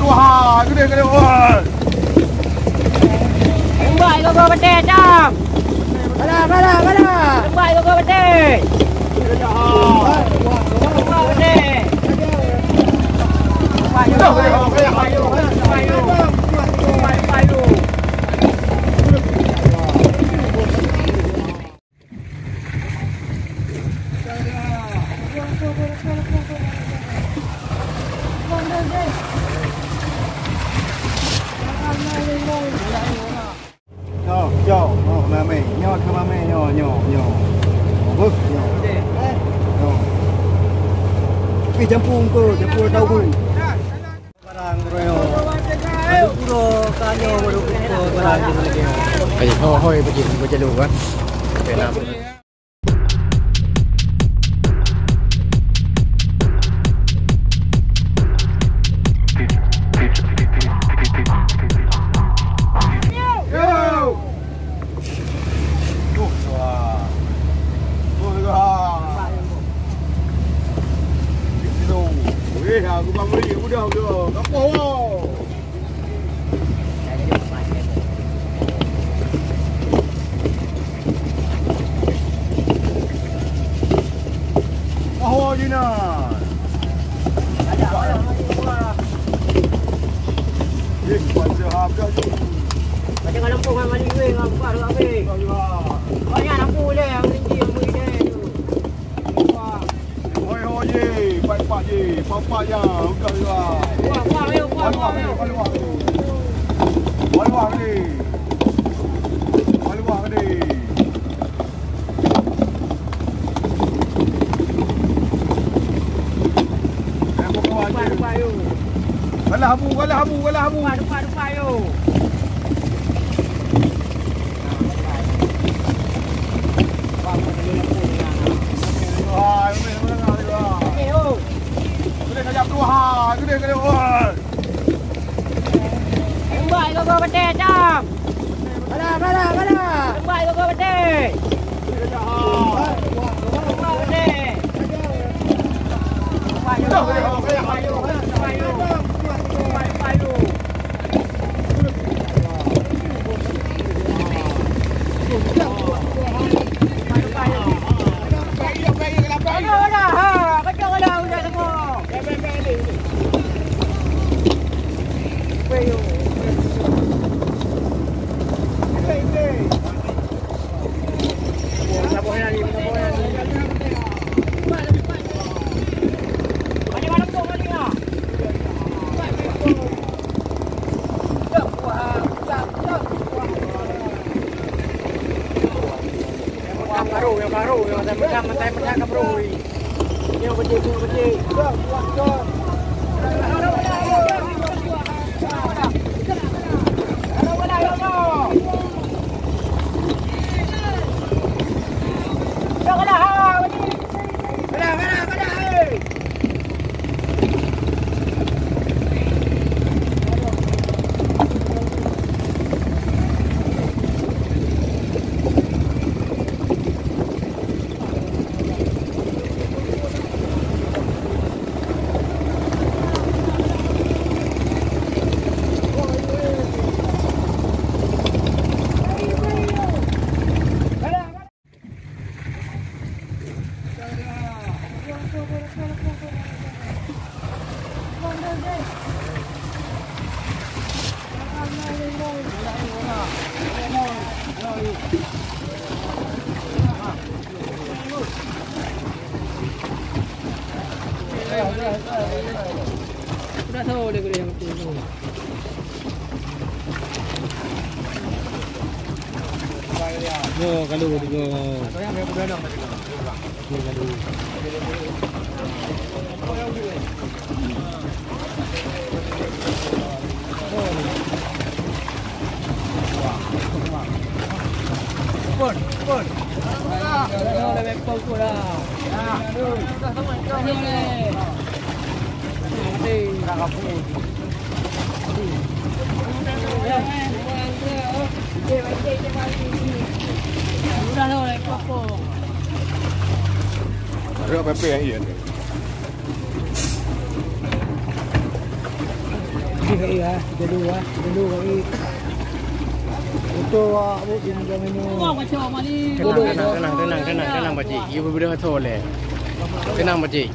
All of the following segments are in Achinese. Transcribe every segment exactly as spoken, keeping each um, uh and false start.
Wah, gede, gede, wah. Tembak iko go beuteh, Cam. Bala, bala, bala. Tembak iko go beuteh. Tembak beuteh. Tembak iko. Tembak iko. Tembak iko. Nyoe, nyoe, nyoe, mamè. Nyoe keu mamè, nyoe, nyoe, nyoe. Beuh, nyoe. Nyoe. Ih, jampu engko, jampu tahu. Barang royo. Aduh, pura ka nyoe, aduh, pura barang di mana dia. Hei, ho, hoi, bajing, bajalu, kan? Oke, nah. Yo! Tuh, wah. Tuh, wah. Di situ. Weh, aku bang beli, udah, udah. Gapoh, wow. Gapoh, Jina. Eh, kuat seuhab dah tu. Macam kalau pun ngan mali weh, ngan buka dua weh. Banyak lampu leh, yang tinggi, yang boleh leh tu. Hoi, hoi, ye, pat-pat ye, pat-pat ya, udah ya. Wah, wah, ayo, wah, wah, ayo. Wah, wah, wah, wah. Wah, wah, wah. Wah, wah, wah. Dupai, dupai, yo. Galah abu, galah abu, galah abu. Dupai, dupai, dupai, yo. Wah, ini mana, mana, mana. Oke, yo. Gede kali, wah, gede kali, wah. Tembak iko go beuteh, Cam. Bala, bala, bala. Tembak iko go beuteh. Tembak beuteh. Tembak iko go beuteh. Nyang baru, nyang baru, nyang mantap, mantap, mantap, mantap, bro. Yo, kalu tiga. Yo, kalu. Pun, pun. Yo, lebih pun, pun lah. Yo, le. Rek pepeh akhir ni. Kaki, ah, jalu, ah, jalu kaki. Betul, ah, Bu, ini kami ni. Tenang, tenang, tenang, tenang, tenang, tenang, pakcik. You berbeda betul leh. Tenang, pakcik.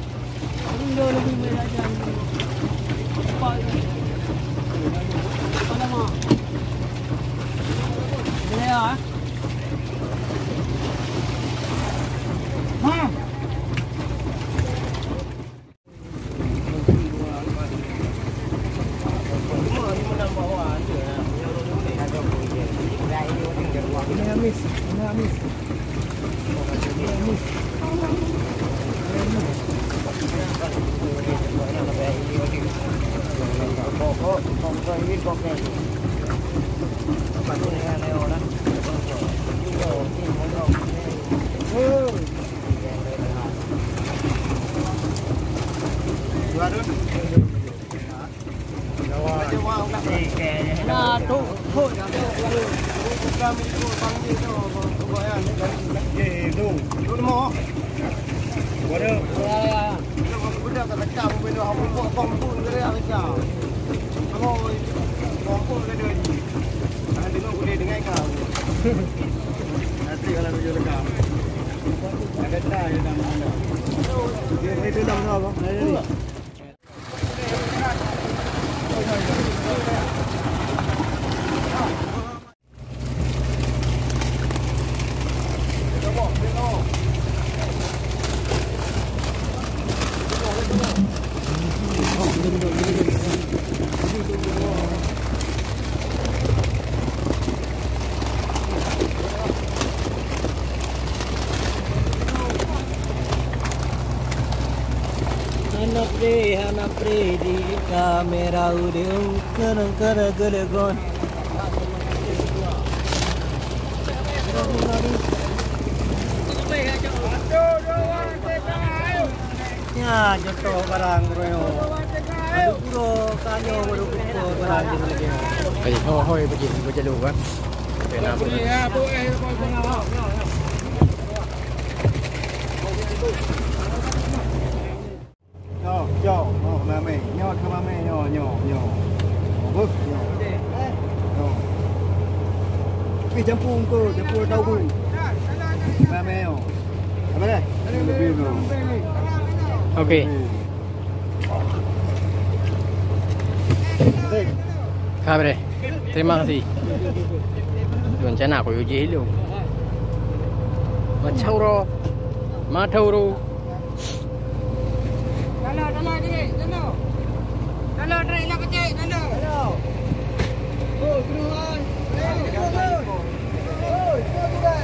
Hana preh, hana preh di kamera udeueng, kadang-kadang geulegon. Nyan, contoh barang, bro. Aduh, bro, tanyoe baru buka barang di mana dia. Hei, ho, hoi, pergi, pergi dulu, kan. Kena apa? Nyoe, nyoe, nyoe, mamé. Nyoe, nyoe, mamé. Nyoe, nyoe, nyoe. Beuh, nyoe. Nyoe. Ih, jampu engko, jampu tahu bu. Mamé, nyoe. Apa dah? Lebih, nyoe. Okey. Lebih. Ka, bre. Terima kasih. Rencana aku uji dulu. Macam ro. Maturu. Dalam, dalam, dek, dalam. Dalam, dek, nak kecek, dalam. Dalam. Oh, keluar. Eh, keluar. Oh, keluar, keluar.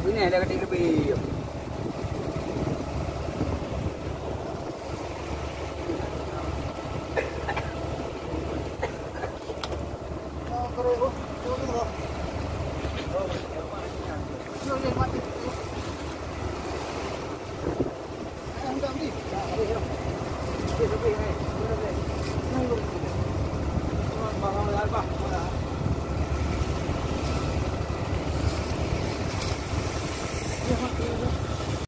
Ini ada kecil lebih.